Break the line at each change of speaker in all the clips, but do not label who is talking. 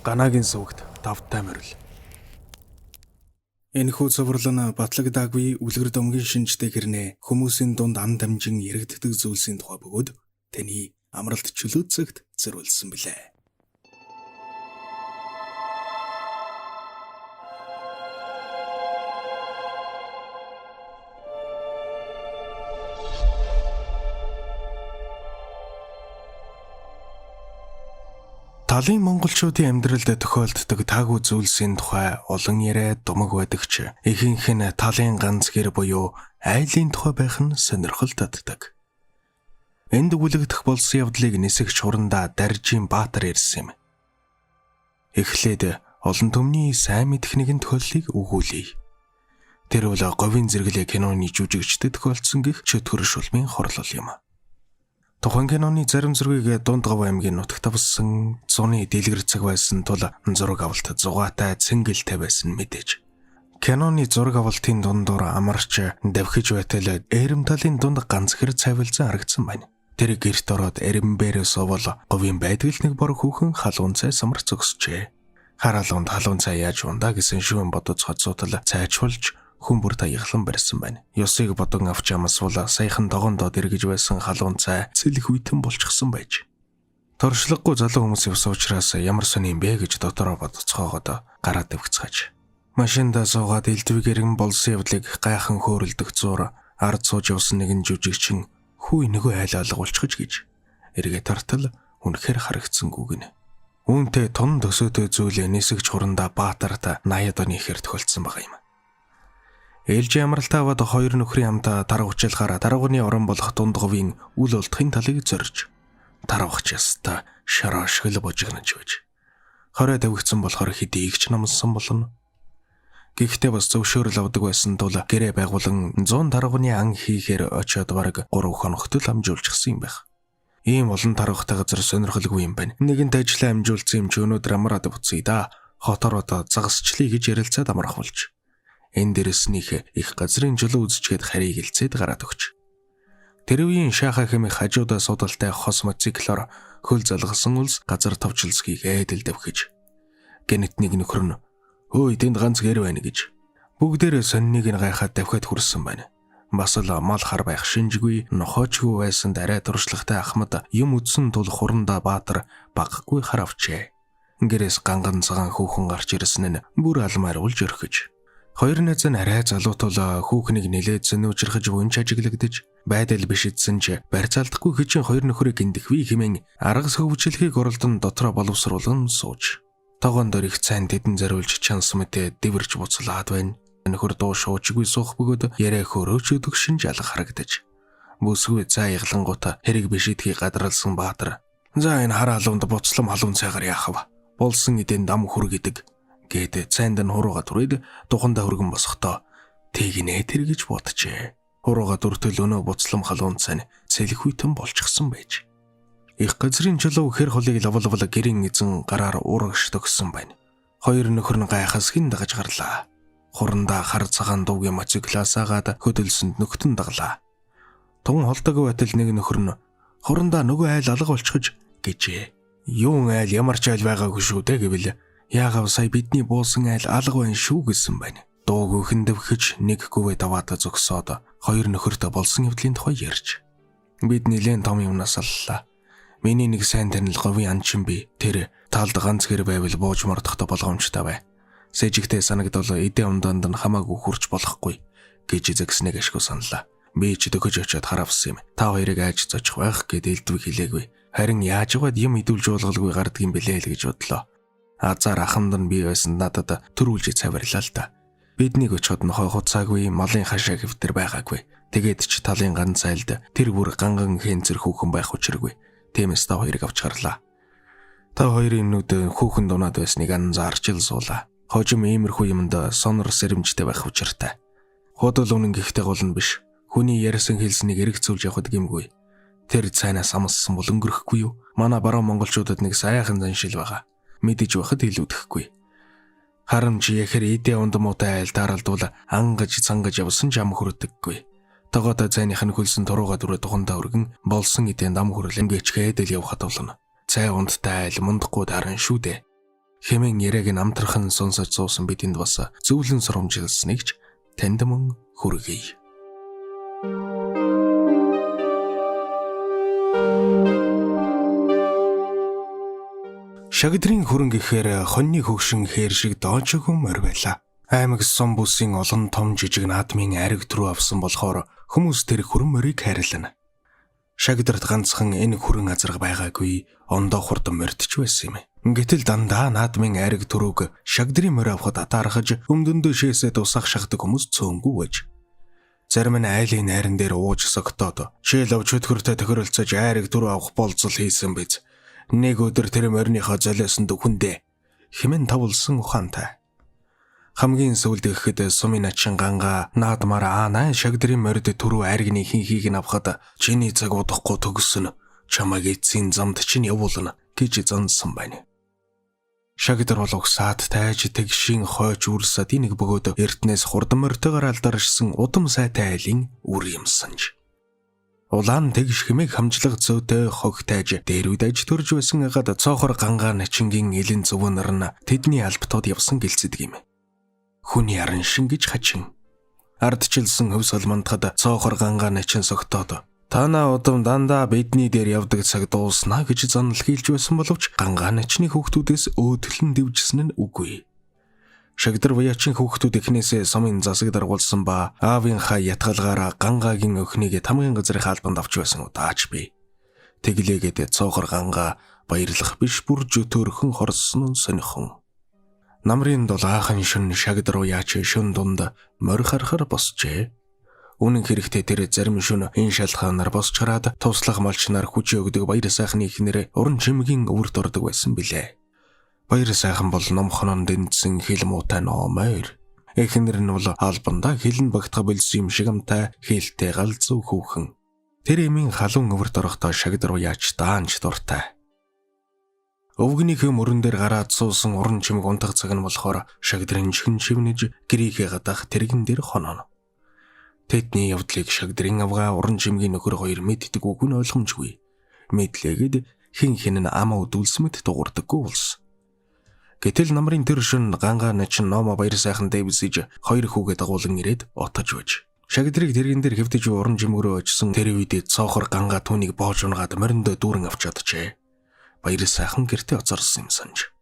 Ганагийн сувагт тавтай морил. Энэхүү цуврал нь батлагдаагүй үлгэр домгийн шинжтэй хэрнээ хүмүүсийн дунд ам дамжин яригддаг зүйлсийн тухай бөгөөд таны амралт чөлөө цагт зориулсан билээ. Талын монголчуудын амьдралд тохиолддог таагүй зүйлсийн тухай олон яриа думаг байдаг ч ихэнх нь талын ганц гэр буюу айлын тухай байх нь сонирхол татдаг. Энд өгүүлэгдэх болсон явдлыг нисэгч хурандаа Даржин Баатар ирсэн юм. Эхлээд олон түмний сайн мэдэх нэгэн тохиолдлыг өгүүлье. Тэр бол говийн зэрэглээ киноны жүжигчдэд тохиолдсон гих чөтгөр шулмын хорлол юм. Тухайн киноны зарим зургийг Дунд Говь аймгийн нутагт авсан зуны дэлгэр цаг байсан тул зураг авалт зугаатай цэнгэлтэй байсан мэдээж. Киноны зураг авалтын дундуур амарч давхиж байтал эрэм талын дунд ганц хэр цайвалзан харагдсан байна. Тэр гэрт ороод эрэмбээр суувал говийн байдаг л нэг бор хүүхэн халуун цай самар зогсжээ. Хараалунд халуун цай яаж ундаа гэсэн шүүн бодож хоцоотол цайчулж хүн бүр таяглан барьсан байна. Ёсыг бодон авч амсвал саяхан догондоод эргэж байсан халуун цай цэлэх үйтэн болчихсон байж. Туршлагагүй залуу хүмүүс явсан учраас ямар сони юм бэ гэж дотороо бодцоогоод гараад дэвхцгааж. Машиндаа суугаад элдвийг эргэн болсон явдлыг гайхан хөөрөлдөх зур ард сууж явсан нэгэн жүжигчин хүү нөгөө айл алга болчихж гэж эргээ тартал үнэхээр харагдсангүй гинэ. Үүнтэй тун төсөөтэй зүйл нисэгч хурандаа Баатарт 80-ад оны ихээр тохиолдсон байгаа юм. Ээлжийн амралтаа аваад хоёр нөхрийн хамт тарга учаалахаар тарганы орон болох дунд говийн үл олдохын талыг зорж тарвах яста шараа шиг л божигнож байж. Хорой тавигдсан болохоор хэдий игч намсан болно. Гэхдээ бас зөвшөөрөл авдаг байсан тул гэрээ байгуулан 100 тарганы ан хийхээр очиод бараг 3 хоногт л амжуулчихсан юм байх. Ийм олон таргахтай газар сонирхолгүй юм байна. Нэгэнт ажиллаа амжуулсан юм чи өнөөдөр амраад буцъя да. Хотороо загасчлаа гэж ярилцаад амрах болж. Энэ дээрснийх их газрын чөлөө үзчгээд харийг элцээд гараад өгч. Тэр үеийн шааха хэмээх хажуудаа судалтай хос мотоциклоор хөл залгасан үлс газар товчлсгийг ээдэл давхиж. Гэнэт нэг нөхөр нь "Өөй тэнд ганц гэр байна" гэж бүгдээрээ сонныг нь гайхаад давхиад хүрсэн байна. Бас л мал хар байх шинжгүй нохоочгүй байсанд арай туршлагатай ахмад юм үдсэн тул хурандаа Баатар баггүй хар авчээ. Гэрээс ганган цагаан хүүхэн гарч ирсэн нь бүр алмаар улж өрхөж. Хоёр найз нь арай залуу тул хүүхнийг нилээд зөнөөжрөхөж вүнч ажиглагдаж байдал биш эдсэн ч барьцаалдахгүй хичин хоёр нөхрийг гиндэх ви хэмээн арга сөвчлэхийг оролдон дотроо боловсруулан сууж. Тогоон дээр их цайн тэдэн зориулж чанс мэтэ дэвэрч буцлаад байна. Нөхөр дуу шуучгүй суух бөгөөд яриа хөрөөч өдөх шинж алга харагдаж. Бүсгүй цай яглангуудаа хэрэг биш эдгийг гадралсан Баатар. За энэ хар халуунд буцлам халуун цайгаар яах вэ? Болсон эдэн дам хүр гэдэг гээд цайнд нь хурууга түрээд тухандаа хөргөн босохдоо тэгнэ тэр гэж боджээ. Хурууга дүртэл өнөө буцлам халуун цайн цэлэх үйтэн болчихсон байж. Их газрын чулуу хэр холыг лавлавл гэрийн эзэн гараар урагш төгссөн байна. Хоёр нөхөр нь гайхаас хэн дагаж гарлаа. Хурандаа хар цагаан дуугийн мотоциклаасаагаад хөдөлсөнд нөхтөн даглаа. Тун холдог байтал нэг нөхөр нь хурандаа нөгөө айл алга болчихож гэжээ. Юун айл ямар ч айл байгаагүй шүү дээ гэвэл яагав сая бидний буусан айл алга байна шүү гэсэн байна. Дууг хөндөвхөж нэг гүвээ даваад зогсоод хоёр нөхөртөө болсон явдлын тухай ярьж. Бид нэлээд том юмнаас аллаа. Миний нэг сайн танил говийн анчин би тэр талд ганц гэр байвал бууж мордохдоо болгоомжтой бай. Сэжигтэй санагдвал эдээ ундаанд нь хамаагүй хурж болохгүй гэж зэгснэг ашгүй саналаа. Би ч дөхөж очиод харавсан юм. Та хоёрыг айж зочих байх гэд элдвийг хэлээгүй. Харин яаж угаад юм идүүлж уулгалгүй гардыг юм бэлээ л гэж бодлоо. Азар ахамд нь би байсан надад төрүүлж цавирлаа л да. Биднийг очиход нохой хуцаагүй, малын хашаа хэвтэр байгаагүй. Тэгээд ч талын ганц айлд тэр бүр ганган хэнцэр хүүхэн байх учиргүй. Тиймээс та хоёрыг авч гарлаа. Та хоёрын нүд хүүхэн дунаад байсныг анзаарч л суулаа. Хожим иймэрхүү юмд сонор сэрэмжтэй байх учиртай. Худал үнэн гэхдээ гол нь биш. Хүний ярьсан хэлснийг эргцүүлж явахд гэмгүй. Тэр цайнаас амссан бол өнгөрөхгүй юу? Манай баруун монголчуудад нэг сайхан заншил байгаа. Мэдэж байхад илүүдэхгүй. Харамч яхэр эдээ унд муутай айл тааралдвал ангаж цангаж явсан ч ам хүрдэггүй. Тоготой цайных нь хөлсөн турууга дүрэ тухандаа өргөн болсон эдээ дам хүрлэн гэчгээд л явхад болно. Цай ундтай айл мундахгүй тааран шүү дээ. Хэмээн яриаг нь амтрахын сонсож суусан бидэнд бас зөвлөн сурамжилсныг ч танд мөн хүргэе. Шагдрын хөрөнгө гэхээр хоньны хөгшин хээр шиг доочгүй морь байлаа. Аймаг сум бүсийн олон том жижиг наадмын айраг төрөө авсан болохоор хүмүүс тэр хөрөн морийг хайрлана. Шагдрат ганцхан энэ хөрөн азарга байгаагүй, ондоо хурдан морьдч байсан юм. Гэтэл дандаа наадмын айраг төрөөг шагдрын морь авахд атаархаж өмдөндөө шээсээ тусах шахдаг хүмүүс цөөнгүй байж. Зарим нь айлын найран дээр ууж согтоод шээл авч өтгөртэй тохиролцож айраг төрөө авах болцол хийсэн биз. Нэг өдөр тэр морьныхоо золиосон дөхөндөө хэмээн тавлсан ухаантай. Хамгийн сүүлд гэхэд сумын начин ганга наадмаар аанаа шагдрын морьд түрүү айргны хинхийг нь авахад чиний цаг удахгүй төгсөн, чамайг эцсийн замд чинь явуулна гэж зансан байна. Шагдар бол угсаад тайж тэгшийн хойч үрсад нэг бөгөөд эртнээс хурдан морьтойгоор алдаршсан удам сайтай айлын үр юмсанж. Улаан тэгш хэмээх хамжлага зөөтэй хог тайж дээр үед аж төрж байсан хагаад цоохор гангаа начингийн элен зөвөнөр нь тэдний албатууд явсан гэлцэдэг юм. Хүний аран шин гэж хачин. Ардчилсан хөвсөл мандахад цоохор гангаа начин согтоод танаа удам дандаа бидний дээр явдаг цаг дууснаа гэж занал хийлж байсан боловч гангаа начны хүүхдүүдээс өөдлөн дэвжсэн нь үгүй. Шагдар буяачин хүүхдүүд эхнээсээ сумын засаг даргуулсан ба аавынхаа ятгалгаараа гангагийн охиныг тамгын газрын албанд авч байсан удаач би. Тэглээгээд цоохор гангаа баярлах биш бүр жөтөөрхөн хорсон нь сонихон. Намрын дулаахан шүн шагдар уяач шүн дунд морь харахар босчээ. Үнэн хэрэгтээ тэр зарим шүн энэ шалтгаанаар босч хараад туслах малчнаар хүчээ өгдөг баяр сайхны ихнэр уран чимгийн өвөрт ордог байсан билээ. Баяр сайхан бол номхон дэнцэн хил муутай номойр. Эхнэр нь бол албандаа хилэн багтах болсон юм шиг амтай хилтэй галзуу хүүхэн. Тэр эмийн халуун өвөрт орохдоо шагдар уяач даанч дуртай. Өвгөнийхөө мөрөн дээр гараад суусан уран чимэг унтах цаг нь болохоор шагдрын чихэн шивнэж гэрийнхээ гадаах тэрэгэн дээр хонооно. Тэдний явдлыг шагдрын авгаа уран чимгийн нөхөр хоёр мэддэг үг нь ойлгомжгүй. Мэдлээгэд хэн хэн нь амаа өдүүлсэн мэт дуурдаггүй болсон. Гэтэл намрын тэр шөн гангаа начин номо баяр сайхан дэвсэж хоёр хүүгээ дагуулan ирээд отож байж. Шагдрыг тэрэгэн дээр хэвдэж уран чимэг рүү очисон тэр үед цоохор гангаа түүнийг боож унгаад мориндоо дүүрэн авч чаджээ. Баяр сайхан гэртээ оцорсон юм санж.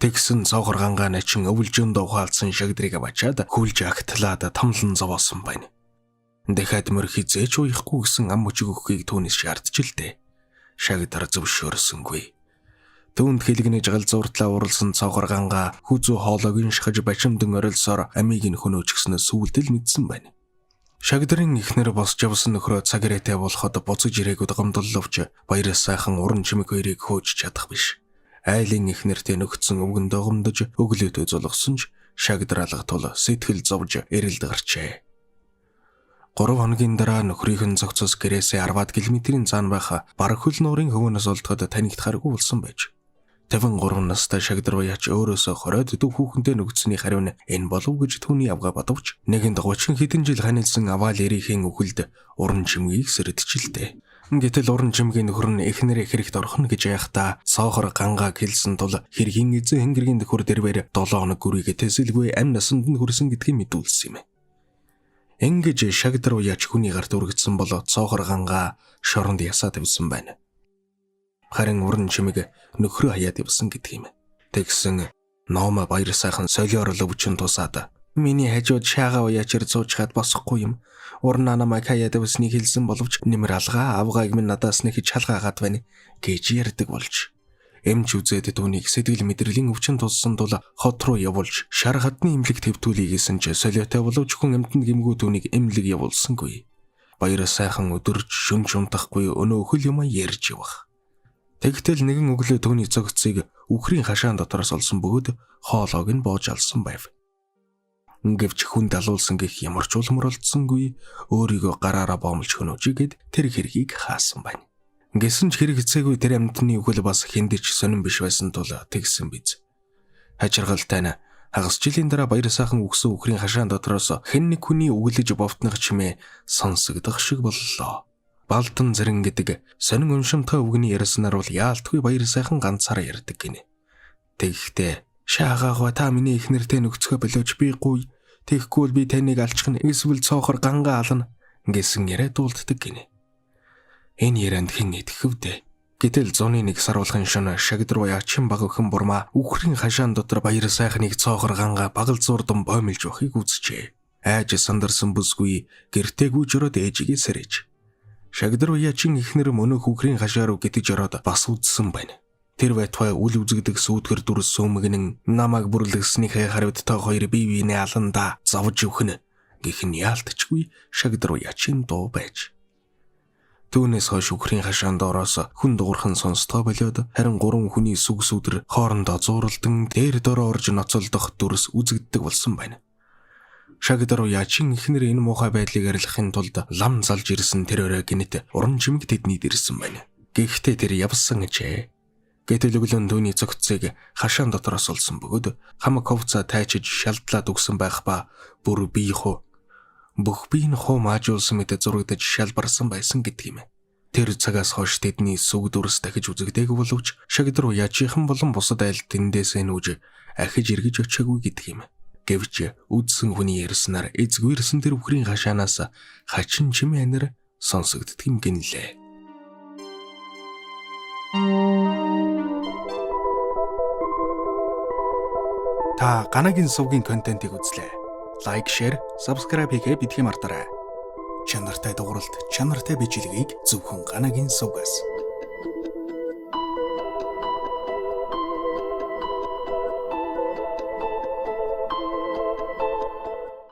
Тэгсэн цоохор гангаа начин өвлжөнд ухаалцсан шагдрыг аваачаад хүлж агтлаад тамлан зовоосон байна. Дахиад мөр хизээч уяхгүй гэсэн ам мөчөг өгөхийг түүнээс шаардж л дээ. Шагдар зөвшөөрсөнгүй. Түүнд хэлгэнэж галзууртлаа уралсан цоохор гангаа хүзүү хоолойг нь шахаж бачимдан орилсоор амийг нь хөнөөж гиснээ сүулдэл мэдсэн байна. Шагдрын эхнэр босч явсан нөхрөө цаг ирээтэй болоход буцаж ирээгүй гомдолловч баяр сайхан уран чимэг хоёрыг хөөж чадах биш. Айлын эхнэртэй нөхцөн өвгөндөө гомдож өглөөдөө зулгасан ч шагдар алга тул сэтгэл зовж эрэлд гарчээ. 3 хоногийн дараа нөхрийнх нь зохицос гэрээсээ 10 км-ийн цаана байх бараг хөл нуурын хөвөнөөс олдоход танигдахааргүй болсон байж. 53 настай шагдар уяач өөрөөсөө хориод дүү хүүхэнтэй нөгдсөний хариу нь энэ болов гэж түүний авгаа бодовч нэгэнд 30 хэдэн жил ханилсан аваал эрийнхээ үхэлд уран чимгийг сэрдчихэлтэй. Гэтэл уран чимгийн нөхөр нь эхнэрээ хэрэгт орох нь гэж яхдаа цоохор гангаа хэлсэн тул хэргийн эзэн хэнгэргийн нөхөр дэрвэр 7 хоног гүрийгээ тэсэлгүй амь насанд нь хүрсэн гэдгийг мэдүүлсэн юм. Ингэж шагдар уяач хүний гарт үргэдсэн бол цоохор гангаа шоронд ясаа тавьсан байна. Харин уран чимэг нөхрөө хаяад явсан гэдэг юм. Тэгсэн номо баяр сайхан солиор лөвчин тусаад миний хажууд шаага уяачир зуучхад босхгүй юм. Урнаа намайг хаяад явсныг хэлсэн боловч нэмэр алгаа авгааг минь надаас нэг чалгаагаад байна гэж ярьдаг болж. Эмч үзээд түүнийг сэтгэл мэдрэлийн өвчин туссан тул хот руу явуулж шар хадны эмнэлэг твтүүлье гэсэн ч солиотой боловч хүн амьтанд гэмгүй түүнийг эмнэлэг явуулсангүй. Баяр сайхан өдөрж шүнж унтахгүй өнөөхөл юм ярьж явах. Тэгтэл нэгэн өглөө түүний цогцыг үхрийн хашаан дотроос олсон бөгөөд хоолойг нь боож алсан байв. Гэвч хүн далуулсан гэх ямар ч улмөр олдсонгүй өөрийгөө гараараа боомлж хөнөөжигээд тэр хэргийг хаасан байна. Гэсэн ч хэрэгцээгүй тэр амьтны үхэл бас хэндэж сонин биш байсан тул тэгсэн биз. Хажиргалтай нь хагас жилийн дараа баяр сайхан үхсэн үхрийн хашаан дотроос хэн нэг хүний үглэж бовтнох чимээ сонсогдох шиг боллоо. Балдан зэрэн гэдэг сонин уншимтгай үгний ярьснаар бол яалтгүй баяр сайхан ганцаараа ярьдаг гинэ. Тэгэхдээ шаагаагаа та миний эхнэртэй нөхцгөө болооч би гуй. Тэгэхгүй бол би таныг алчихна. Эсвэл цоохор гангаа ална гэсэн яриа дуулддаг гинэ. Энэ ярианд хэн итгэв дээ? Гэтэл зуны нэг сар болгон шөнө шагд руу яачин баг өхөн бурмаа үхрийн хашаан дотор баяр сайхныг цоохор гангаа багал зуурдан боомилж явахыг үзжээ. Айж сандарсан бүсгүй гэртээ гүйж ороод ээжигээ сэрэж. Шагд руу яачин эхнэр мөнөөх үхрийн хашаа руу гитэж ороод бас үзсэн байна. Тэр байтугай үл үзэгдэх сүүдгэр дүрс сүүмгэнэн намайг бүрлэгснийхээ хариуд та хоёр бие биенээ аландаа зовж өвхнө гэх нь яалтчгүй шагд руу яачин дуу байж. Түүнээс хойш үхрийн хашаан доороос хүн дуурхан сонстоо болиод харин гурван хүний сүг сүдэр хоорондоо зууралдан дээр дороо орж ноцолдох дүрс үзэгддэг болсон байна. Шагд руу яачин эхнэр энэ муухай байдлыг арилгахын тулд лам залж ирсэн тэр орой гинэт уран чимэг тэднийд ирсэн байна. Гэхдээ тэр явсан гэжээ. Гэтэл өглөө түүний цогцыг хашаан дотроос олсон бөгөөд хамаг ковцаа тайчиж шалдлаад өгсөн байх ба бүр бие хуу бүх бие нь хуу маажуулсан мэт зурагдаж шалбарсан байсан гэдэг юм. Тэр цагаас хойш тэдний сүг дүрс дахиж үзэгдээгүй боловч шагд руу яжийнхан болон бусад айлд тэндээсээ нүүж ахиж эргэж очиагүй гэдэг юм. Гэвч үдсэн хүний ярьснаар эзгүйрсэн тэр үхрийн хашаанаас хачин чимээ анир сонсогддөг юм гинлээ. Та Ганагийн сувгийн контентыг үзлээ. Лайк, share, subscribe хийхээ битгий мартаарай. Чанартай дугууралт, чанартай бичлэгийг зөвхөн Ганагийн сувгаас.